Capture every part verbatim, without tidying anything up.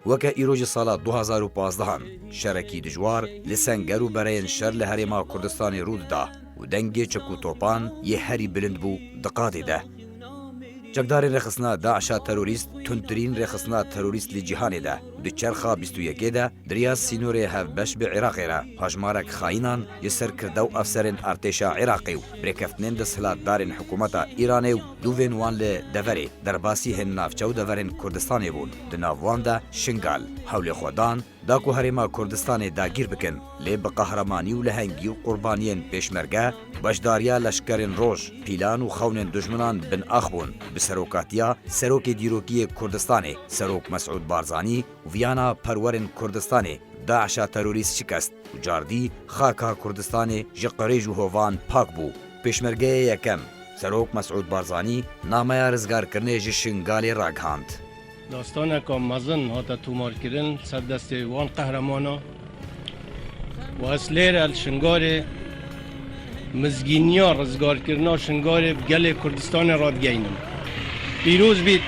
Weke îro ji sala du hazar û pazdehan şerekî dijwar li senger û bereyên şer li Herêma Kurdistanê rû dida û dengê çek û topan yê herî bilind bû di qadê de. Çekdarên rêxistina DAIŞa terorîst tundtirîn rêxistina terorîst li cîhanê de û di çerxa bîst û yekê de di riya sînorê hevbeş bi Iraqê re hejmarek xayînan ji serkirde û efserên artêşa Iraqê û birêkeftinên desthilatdarên hikûmeta Îranê û dûvên wan li deverê derbasî hin navçe û deverên Kurdistanê bûn. Di nav wan de Şingal. Hewlê xwe dan da ku Herêma Kurdistanê dagîr bikin, lê bi qehremanî û lehengî û qurbaniyên pêşmerge, beşdariya leşkerên roj, pîlan û xewnên dijminan bin ax bûn. Bi serokatiya Serokê Dîrokî yê Kurdistanê, Serok Mesûd Barzanî û viyana perwerên Kurdistanê, DAIŞa terorîst şikest û cardî xaka Kurdistanê ji qirêj û hovan pak bû. Pêşmergeyê yekem, Serok Mesûd Barzanî, nameya rizgarkirinê ji Şingalê ragihand. Dastaneka mezin hate tomarkirin ser destê wan qehremanê û ez lêre li Şingalê mizgîniya rizgarkirina Şingalê bi gelê Kurdistanê radigeynim. Pîroz bît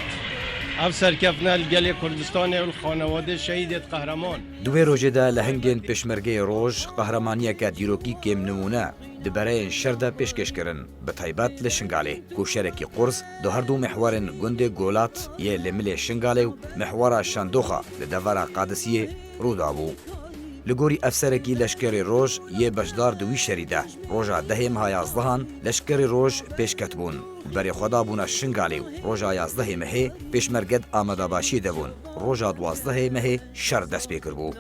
ev serkeftina li gelê Kurdistanê û li xanewadê şehîdêt qehreman. Di wê rojê de lehengên pêşmergeyê roj qehremaniyeke dîrokî kêmnimûne di bereyên şer de pêşkêş kirin, bi taybet li Şingalê, ku şerekî qurs di her du mihwerên gundê Golat yê li milê Şingalê û mihwera Şendoxa li devera Qadisiyê rû dabû. Li gorî efserekî leşkerê roj yê beşdar di wî şerî de, roja dehê meha yazdehan leşkerê roj pêşket bûn û berê xwe dabûne Şingalê û roja yazdehê mehê pêşmerge di amadebaşiyê de bûn. Roja duwazdehê mehê şer dest pê kiribû.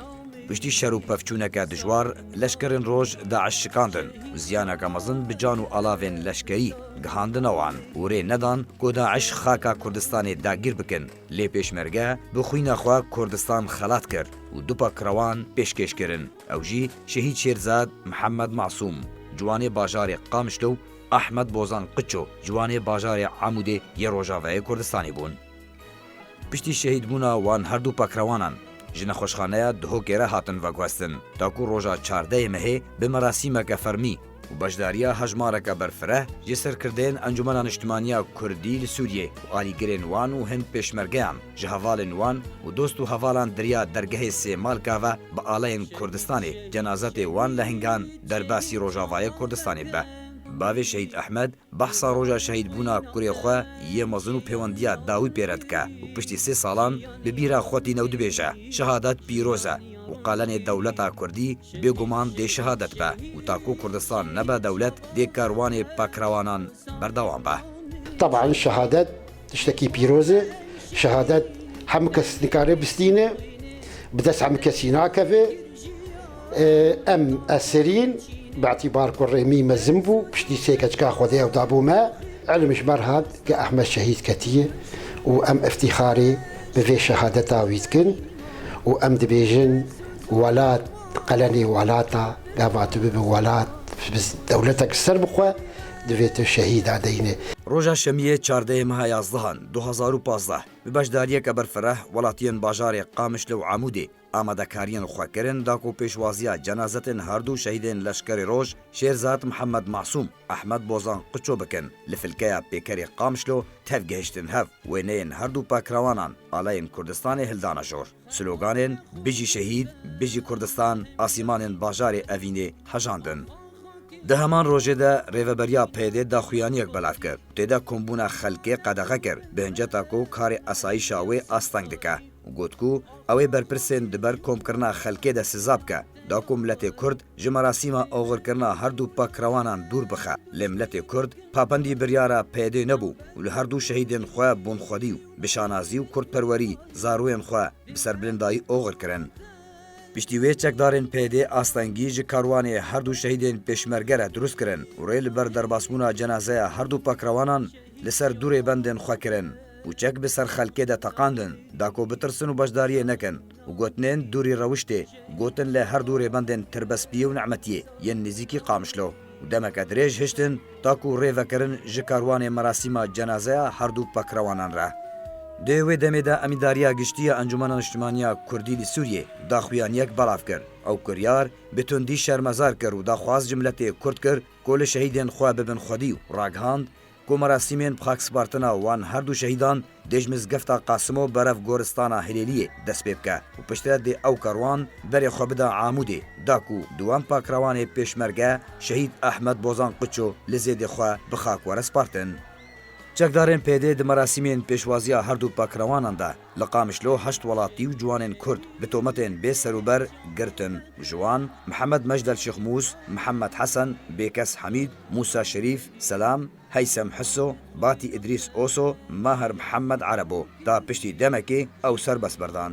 Piştî şer û pevçûneke dijwar, leşkerên roj DAIŞ şikandin û ziyaneke mezin bi can û alavên leşkerî gihandine wan û rê nedan ku DAIŞ xaka Kurdistanê dagîr bikin. Lê pêşmerge bi xwîna xwe Kurdistan xelat kir û du pakrewan pêşkêş kirin. Ew jî Şehîd Şêrzad Mihemed Masûm, ciwanê bajarê Qamişlo û Ahmed Bozan Qiço, ciwanê bajarê Amûdê yê Rojavayê Kurdistanê bûn. Piştî şehîdbûna wan her du pakrewanan, ji nexweşxaneya Duhokê re hatin veguhestin, ta ku roja çardehê mehê bi merasîmeke fermî û beşdariya hejmareke berfireh ji serkirdeyên Encûmena Niştimaniya Kurdî li Sûriyê û alîgirên wan û hin pêşmergeyan, ji hevalên wan û dost û hevalan di riya dergehê Sêmalka ve bi aleyên Kurdistanê cenazetê wan lehingan derbasî Rojavayê Kurdistanê bibe. Bavê Şehîd Ehmed behsa roja şehîdbûna kurê xwe yê mezin û pêwendiya dawî pê re dike û piştî sê salan bi bîra xwe tîne û dibêje, Şehadet pîroz e û qalenê dewleta Kurdî bêguman dê şehadet be û ta ku Kurdistan nebe dewlet, dê karwanê pakrewanan berdewam be. Teban şehadet tiştekî pîroz e. Şehadet hemû kes nikare bistîne, bi dest hemû kesî nakeve. Em eserîn, bi îtîbar ku rêmî mezin bû, piştî sê keçika Xwedê ew dabû me. Ilim ji me re hat ke Ehmed şehîd ketiye û em îftîxarê bi vê şehadeta wî dikin û em dibêjin, welat, qalenê welata, gava tu bibe welat, bi dewletek ser bixwe, divê tu şehîda deyne. Roja Şemiyê çardehê meha yazdehan du hazar û pazdeh, bi beşdariyeke berfireh welatiyên bajarê Qamişlo û Amûdê amadekariyên xwe kirin da ku pêşwaziya cenazetên her du şehîdên Leşkerê Roj, Şêrzad Mihemed Masûm, Ehmed Bozan Qiço bikin, li filkeya pêkerê Qamişlo tev gihiştin hev, wêneyên her du pakrewanan aleyên Kurdistanê hildane jor. Sloganên Bijî Şehîd, Bijî Kurdistan asîmanên bajarê Evînê hejandin. Di heman rojê de rêveberiya P Y D'ê daxuyaniyek belav kir. Tê de kombûna xelkê qedexe kir, bi hinceta ku karê esayîşa wê asteng dike û got ku ew ê berpirsên di ber komkirina xelkê de siza bike, da ku miletê Kurd ji merasîma oxirkirina her du pakrewanan dûr bixe. Lê miletê Kurd papendî biryara P Y D'ê nebû û li her du şehîdên xwe bûn xwedî û bi şanazî û kurdperwerî zarûyên xwe bi serbilindayî oxir kirin. Piştî wê çekdarên P Y D'ê astengî ji karwanê her du şehîdên pêşmerge re dirust kirin û rê li ber derbasbûna cenazeya her du pakrewanan li ser du rêbendên xwe kirin û çek bi ser xelkê de teqandin, da ku bitirsin û beşdariyê nekin û gotinên dûrî rewiştê gotin li her du rêbendên Tirbespiyê û Nimetiyê yên nêzîkî Qamişlo û demeke dirêj hiştin, ta ku rê vekirin ji karwanê merasîma cenazeya her du pakrewanan re. Di wê demê de Emîndariya Giştî ya Encûmena Niştimaniya Kurdî li Sûriyê daxuyaniyek belav kir. Ew kiryar bi tundî şermezar kir û daxwaz ji miletê Kurd kir ku li şehîdên xwe bibin xwedî û ragihand ku merasîmên bi xakspartina wan her du şehîdan dê ji mizgefta Qasimo berev goristana Hilêliyê dest pê bike û piştre dê ew kerwan berê xwe bida Amûdê, da ku duwan pakrewanê pêşmerge şehîd Ehmed Bozan Qiço li zêdê xwe bi xak were spartin. Çekdarên P D di merasîmên pêşwaziya her du pakrewanan de li Qamişlo heşt welatî û ciwanên Kurd bi tometên bê serûber girtin. Ji wan Mihemed Mejdel Şixmûs, Mihemed Hesen, Bêkes Hemîd, Mûsa Şerîf, Selam, Heysem Hiso, Batî Idrîs Oso, Mahir Mihemed Erebo. Ta piştî demekê ew serbest berdan.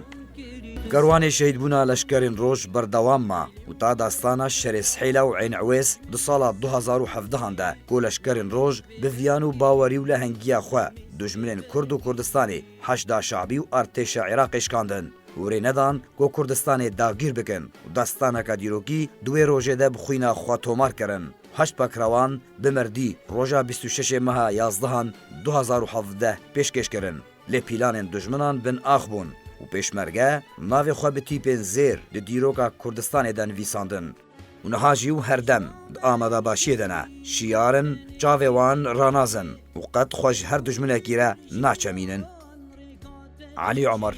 Kerwanê şehîdbûna leşkerên roj berdewam ma û ta dastana şerê Sihêla û Ên Ewês di sala du hazar û hevdehan de ku leşkerên roj bi viyan û bawerî û lehengiya xwe dijminên Kurd û Kurdistanê, Heşda Şabî û artêşa Iraqê şikandin û rê nedan ku Kurdistanê dagîr bikin û dastaneke dîrokî di wê rojê de bi xwîna xwe tomar kirin. Heşt pakrewan bi mirdî roja bîst û şeş meha yazdehan du hazar û hevdeh pêşkêş kirin. Lê pîlanên dijminan bin ax bûn û pêşmerge navê xwe bi tîpên zêr di dîroka Kurdistanê de nivîsandin. Û niha jî û her dem di amadebaşiyê de ne. Şiyar in, çavê wan ranazin û qet xwe ji her dijminekî re naçemînin. Elî Omer.